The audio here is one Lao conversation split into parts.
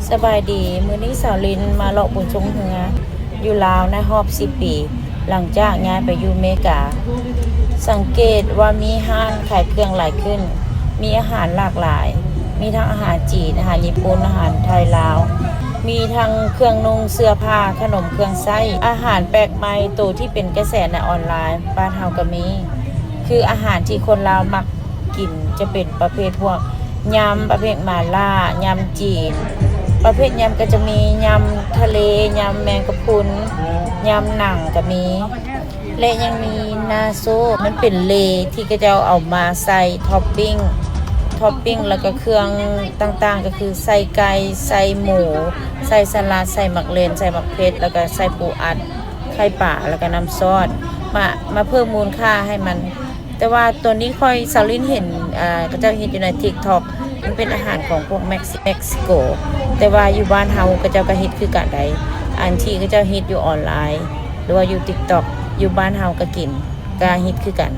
ສະບາຍດີ, ມື້ນີ້ສາວລິນມາເລາະບຸນຊ່ວງເຮືອຢູ່ລາວໃນຮອບສິບປີ ຫຼັງຈາກຍ້າຍໄປຢູ່ເມກາ. ສັງເກດວ່າມີຮ້ານຂາຍເຄື່ອງຫຼາຍຂຶ້ນ, ມີອາຫານຫຼາກຫຼາຍ, ມີທັງອາຫານຈີນ, ອາຫານຍີ່ປຸ່ນ, ອາຫານໄທລາວ, ມີທັງເຄື່ອງນຸ່ງເສື້ອຜ້າ, ຂະໜົມເຄື່ອງໃຊ້, ອາຫານແປກໃໝ່ໂຕທີ່ເປັນກະແສໃນອອນລາຍ ບ້ານເຮົາກໍມີ. ຄືອາຫານທີ່ຄົນລາວມັກ ກິນຈະເປັນປະເພດພວກຍຳ, ປະເພດໝາລ່າ, ຍຳຈີນ. ປະເພດຍຳກໍຈະມີຍຳທະເລ, ຍຳແມງກະພຸນ, ຍຳໜັງກໍມີ ແລະ ຍັງມີນາໂຊ, ມັນເປັນເລທີ່ເຂົາເຈົ້າເອົາມາໃສ່ທັອບປິງ, ທັອບປິງ ແລ້ວກໍເຄື່ອງຕ່າງໆ ກໍຄືໃສ່ໄກ່, ໃສ່ໝູ, ໃສ່ສະຫຼັດ, ໃສ່ໝາກເລັ່ນ, ໃສ່ໝາກເຜັດ, ແລ້ວກໍໃສ່ປູອັດ, ໄຂ່ປາ, ແລ້ວກໍນ້ຳຊອດ ມາ, ມາເພີ່ມມູນຄ່າໃຫ້ມັນ. ແຕ່ວ່າໂຕນີ້ຂ້ອຍ ສາວລິນເຫັນ ອ່າ ເຂົາເຈົ້າເຮັດຢູ່ໃນ TikTok ມັນເປັນອາຫານຂອງພວກເມັກຊິ ເມັກຊິໂກ, ແຕ່ວ່າຢູ່ບ້ານເຮົາເຂົາເຈົ້າກໍເຮັດຄືກັນໄດ໋. ອັນທີ່ເຂົາເຈົ້າເຮັດຢູ່ອອນລາຍ ຫຼືວ່າຢູ່ TikTok ຢູ່ບ້ານເຮົາກໍກິນ ກໍເຮັດຄືກັນ.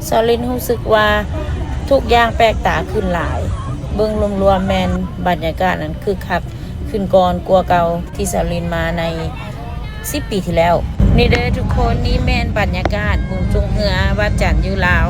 ສາວລິນຮູ້ສຶກວ່າທຸກຢ່າງແປກຕາຂຶ້ນຫຼາຍ. ເບິ່ງລວມໆແມ່ນບັນຍາກາດນັ້ນຄຶກຄັກ ຂຶ້ນກ່ອນກວ່າເກົ່າທີ່ສາວລິນມາໃນສິບປີທີ່ແລ້ວ. ນີ້ເດີທຸກຄົນ, ນີ້ແມ່ນບັນຍາກາດບຸນຊ່ວງເຮືອວັດຈັນຢູ່ລາວ.